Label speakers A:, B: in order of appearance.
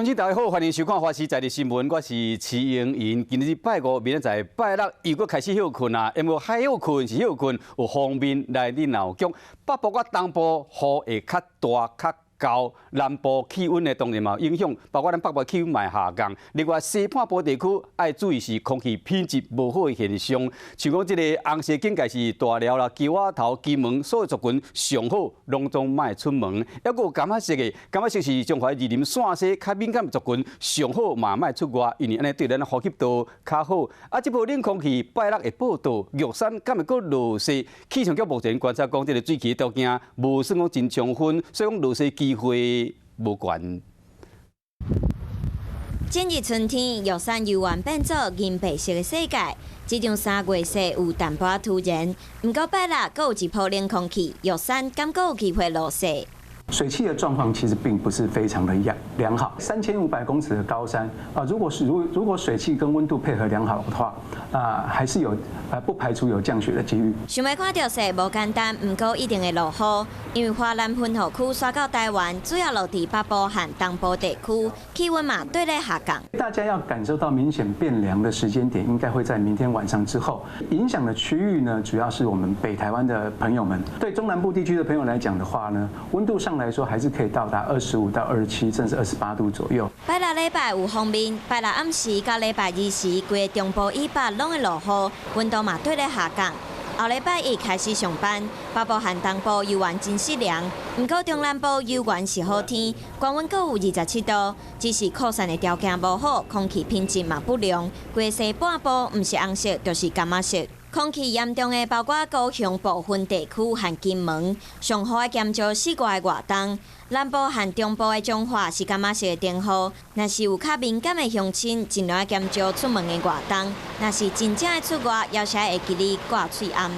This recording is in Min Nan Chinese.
A: 鄉親大家好，歡迎收看《華視在地新聞》，我是徐英英。今日拜五，明仔載拜六又閣開始歇睏啊！毋過海歇睏是歇睏，有鋒面來恁鬧劇，北部佮東部雨會較大較高，南部氣溫呢當然嘛有影響，包括咱北部氣溫嘛會下降。另外西半部地區愛注意是空氣品質無好的現象，像講這个紅色警戒是大寮啦、墘仔頭、金門所有族群上好攏總莫出門。抑閣有柑仔色的，柑仔色是彰化二林線西較敏感的族群，上好嘛莫出外，因為按呢對咱呼吸道較好。啊，這部冷空氣拜六會報到，玉山敢會閣落雪？氣象局目前觀察講，這个水汽條件無算講真充分，所以講落雪機會無懸。
B: 進入春天，玉山猶原變做銀白色的世界。這場三月雪有淡薄仔突然，毋過拜六閣有一波冷空氣，玉山敢閣有機會落雪。
C: 水汽的狀況其實並不是非常的良好，3500公尺的高山啊，如果是如如果水汽跟溫度配合良好的話，啊，還是有啊，不排除有降雪的幾率。
B: 想欲看著雪無簡單，毋過一定會落雨，因為華南雲雨區徙到台灣，主要落佇北部和東部地區，氣溫嘛綴咧下降。
C: 大家要感受到明顯變涼的時間點，應該會在明天晚上之後。影響的區域呢，主要是我們北台灣的朋友們。對中南部地區的朋友來講的話呢，溫度上來說還是可以到達25到27，甚至28度左右。
B: 拜六禮拜有鋒面，拜六暗時到禮拜二時，規个中部以北攏會落雨，溫度嘛綴咧下降。後禮拜一開始上班，北部和東部猶原真濕涼，毋過中南部猶原是好天，高溫閣有27度，只是擴散的條件無好，空氣品質嘛不良，規西半部毋是紅色就是柑仔色。空氣嚴重的包括高雄部分地區和金門，上好愛減少室外活動。南部和中部的彰化是柑仔色的燈號，若是有較敏感的鄉親，盡量愛減少出門的活動。若是真正愛出外，猶是會記得掛喙罨。